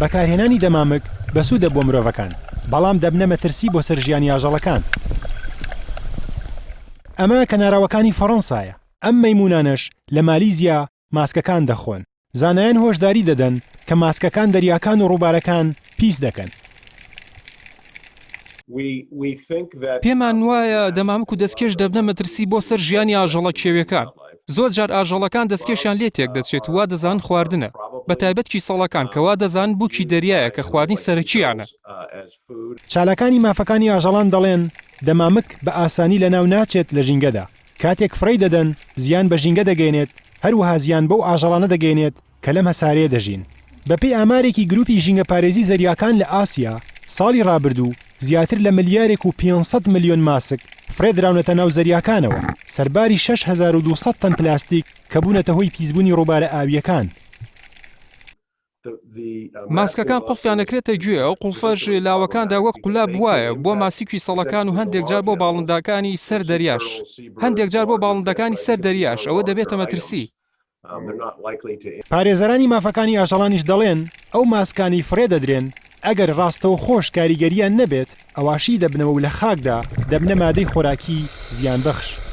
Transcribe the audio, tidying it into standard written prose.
بەکارهێنانی دەمامک بەسوودە بۆ مرۆڤەکان، بەڵام دەبنە مەترسی بۆ سەر ژیانی ئاژەڵەکان. ئەمە کەناراوەکانی فەڕەنسایە، ئەم مەیموونانەش لە مالیزیا ماسکەکان دەخۆن. زانایان هۆشداری دەدەن کە ماسکەکان دەریاکان و ڕووبارەکان پیس دەکەن. پێمان وایە دەمامک و دەستکێش دەبنە مەترسی بۆ سەر ژیانی ئاژەڵە کێویەکان. زۆر جار ئاژەڵەکان دەستکێشیان لێ تێکدەچێت و وا دەزانن خواردنە، بەتایبەت کیسەڵەکان کە وا دەزانن بووکی دەریایە کە خواردنی سەرەکییانە. چالاکانی مافەکانی ئاژەڵان دەڵێن، دەمامک بە ئاسانی لەناو ناچێت لە ژینگەدا، کاتێک فڕێی دەدەن زیان بە ژینگە دەگەیەنێت، هەروەها زیان بەو ئاژەڵانە دەگەیەنێت کە لەم هەسارەیە دەژین. بەپێی ئامارێکی گروپی ژینگەپارێزی زەریاکان لە ئاسیا، ساڵی ڕابردوو زیاتر لە ملیارێک و 500 ملیۆن ماسک فڕێدراونەتە ناو زەریاکانەوە، سەرباری 6200 تەن پلاستیک کە بوونەتە هۆی پیسبوونی ڕووبارە ئاوییەکان. ماسکەکان قوڵفیان ئەکرێتە گوێ، ئەو قوڵفەش لاوەکاندا وەک قولاب وایە بۆ ماسی کویسەڵەکان و هەندێک جار بۆ باڵنداکانی سەر دەریاش هەندێک جار بۆ باڵندەکانی سەر دەریاش ئەوە دەبێتە مەترسی. پارێزەرانی مافەکانی ئاژەڵانیش دەڵێن، ئەو ماسکانەی فڕێ دەدرێن ئەگەر ڕاستەوخۆش کاریگەرییان نەبێت ئەوا شی دەبنەوە و لە خاکدا دەبنە مادەی خۆراکی زیانبەخش.